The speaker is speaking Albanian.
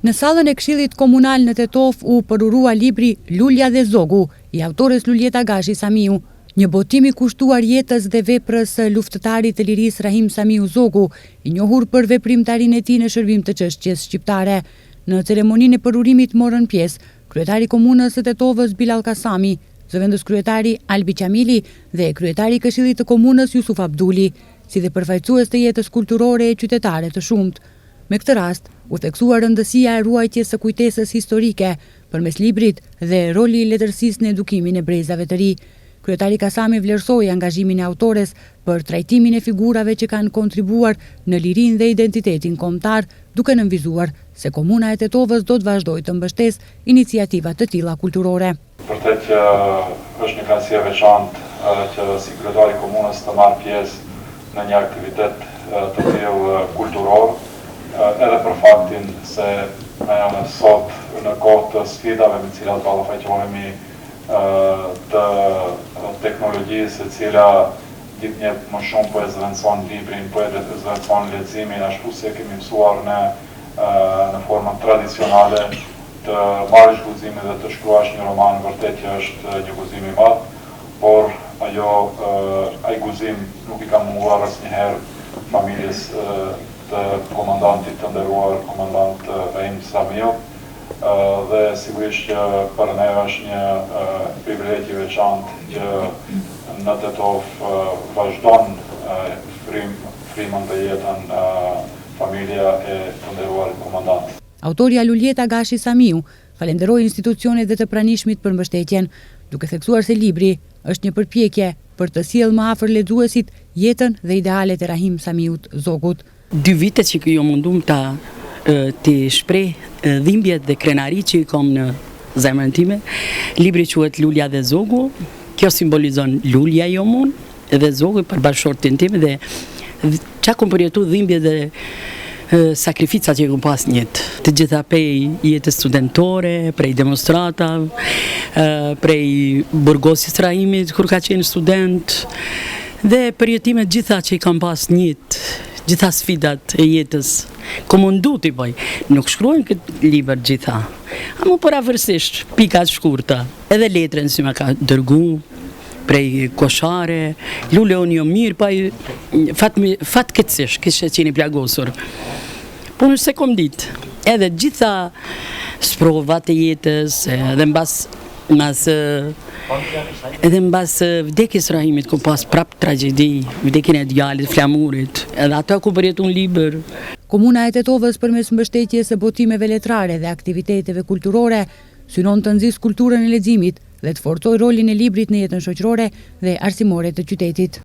Në sallën e Këshillit Komunal në Tetovë u përurua libri Lulja dhe Zogu i autores Luljeta Gashi Samiu, një botim i kushtuar jetës dhe veprës së luftëtarit të lirisë Rahim Samiu Zogu, i njohur për veprimtarinë e tij në shërbim të çështjes shqiptare. Në ceremoninë e përurimit morën pjesë kryetari i Komunës së Tetovës Bilall Kasami, zëvendëskryetari Albi Qamili dhe kryetari i Këshillit të Komunës Jusuf Abduli, si dhe përfaqësues të jetës kulturore e qytetare të shumtë. Me këtë rast, u theksua rëndësia e ruajtjes së kujtesës historike përmes librit dhe roli i letërsisë në edukimin e brezave të ri. Kryetari Kasami vlerësoi angazhimin e autores për trajtimin e figurave që kanë kontribuar në lirinë dhe identitetin kombëtar, duke nënvizuar se Komuna e Tetovës do të vazhdojë të mbështesë iniciativa të tilla kulturore. Vërtet që është një kënaqësi e veçantë që si kryetar i komunës të marr pjesë në një aktivitet të tillë kulturor, edhe për faktin se sot në kohë të sfidave me të cilat ballafaqohemi, të teknologjisë e cila gjithnjë më shumë po e zëvendëson librin, po e zëvendëson leximin ashtu si e kemi mësuar ne në formën tradicionale, Të marrësh guximin dhe të shkruash një roman vërtet që është një guxim i madh, por ajo ai guxim nuk i ka munguar asnjëherë familjes të komandantit të nderuar komandant Rahim Samiut dhe sigurisht që për ne është një privilegj i veçantë që në Tetovë vazhdon frymën dhe jetën familja e të nderuarit komandant. Autorja Luljeta Gashi Samiu falenderoi institucionet dhe të pranishmit për mbështetjen, duke theksuar se libri është një përpjekje për të sjellë më afër lexuesit jetën dhe idealet e Rahim Samiut Zogut. Dy vite që jom mundu ta t'i shpreh dhimbjet dhe krenaritë që i kom në zemrën time. Libri quhet Lulja dhe Zogu. Kjo simbolizon Lulja jom unë dhe Zogu për bashkëshortin tim dhe ça kom përjetu dhimbjet dhe sakrificat që kom pas në jetë. Të gjitha prej jetës studentore, prej demonstratave, prej burgosjes Rahimit kur ka qenë student dhe përjetimet gjitha që i kam pas në jetë, gjitha sfidat e jetës. Kom mundu t'i bëj. Nuk shkruhen n'këtë libër gjitha. Amo përafërsisht, pika të shkurta. Edhe letrën si ma ka dërgu, prej Koshare, Lule unë jom mirë, pa i, fat, fatkeqësisht, kishte qenë i plagosur. Po unë s'e kom ditë, edhe gjitha sprovat e jetës, edhe mbas, mbas, edhe mbas vdekjes Rahimit, kom pas prap tragjedi, vdekjen e djalit, Flamurit, edhe ato kom përjetu në libër. Komuna e Tetovës përmes mbështetjes së botimeve letrare dhe aktiviteteve kulturore, synon të nxisë kulturën e leximit dhe të forcojë rolin e librit në jetën shoqërore dhe arsimore të qytetit.